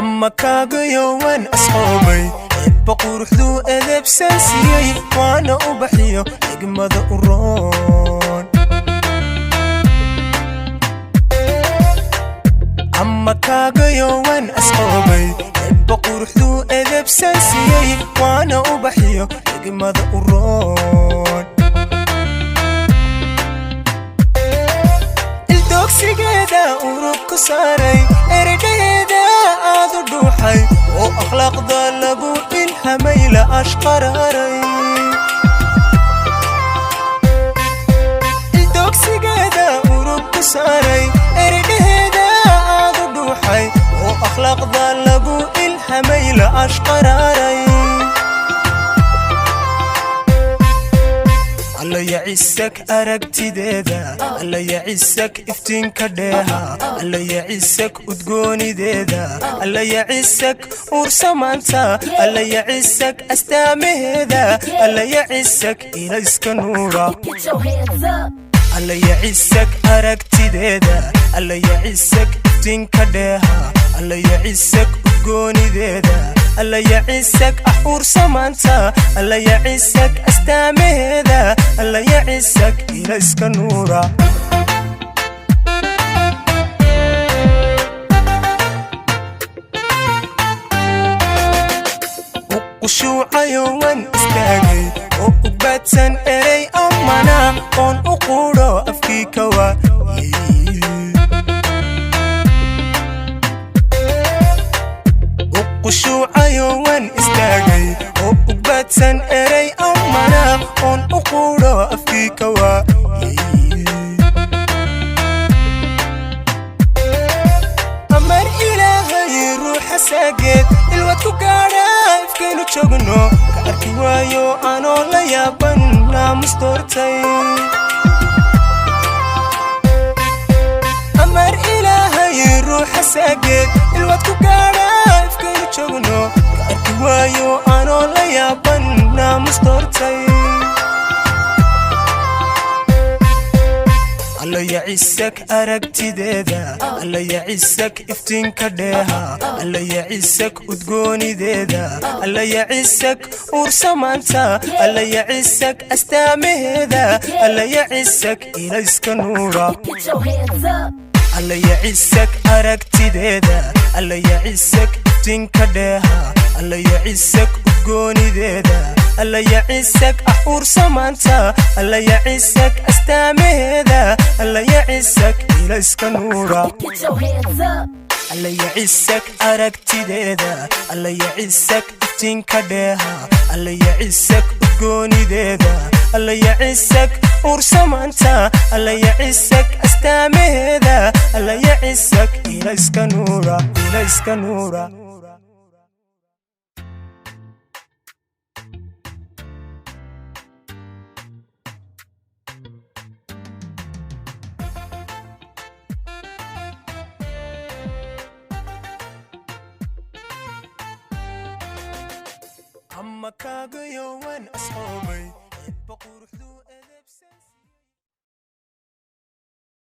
Ama kaagayo waan asqoobay, Eebba quruxduu edebsan siiyey, waana u baxiyo xigmada u roon. Ama kaagayo waan asqoobay, Eebba quruxduu edebsan siiyey, waana u baxiyo xigmada u roon. Ildoogsigeeda urug ku saaray, eredheeda aad u dhuuxay, oo akhlaaqda lagu ilhamay la ashqararay. Ildoogsigeeda urug ku saaray, eredheeda aad u dhuuxay, oo akhlaaqda lagu ilhamay la ashqararay. Alla yacisak aragtideeda, Alla yacisak iftiinka dheeha, Alla yacisak udgoonideeda, Alla yacisak uursamaanta, Alla yacisak astaamaheeda, Alla yacisak ilayska nuura. Get your hands up. Alla yacisak aragtideeda, Alla yacisak iftiinka dheeha, Alla yacisak udgoonideeda, Alla yacisak ah uursamaanta, Alla yacisak astaamaheeda, Alla yacisak ilayska nuura. U qushuucayo waan istaagay oo ugbaadsan erey ammana oon u quudho afkii ka waayey. U qushuucayo waan istaagay oo ugbaadsan erey ammana oon u quudho afkii ka waayey. Amar Ilaahay ruuxa saageed ilwad ku gaadha, ifkaynu joogno ka arki waayo anoo la yaaban naamus doortay. Amar Ilaahay ruuxa saageed ilwad ku gaadha, ifkaynu joogno ka arki waayo anoo la yaaban naamus doortay. Alla yacisak aragtideeda, Alla yacisak iftiinka dheeha, Alla yacisak udgoonideeda, Alla yacisak uursamaanta, Alla yacisak astaamaheeda, Alla yacisak ilayska nuura. Get your hands up. Alla yacisak aragtideeda, Alla yacisak iftiinka dheeha, Alla yacisak udgoonideeda, Alla yacisak ah uursamaanta, Alla yacisak astaamaheeda, Alla yacisak ilayska nuura. Get your hands up. Alla yacisak aragtideeda, Alla yacisak iftiinka dheeha, Alla yacisak udgoonideeda, Alla yacisak uursamaanta, Alla yacisak astaamaheeda, Alla yacisak ilayska nuura, ilayska nuura. Ama kaagayo waan asqoobay, Eebba quruxduu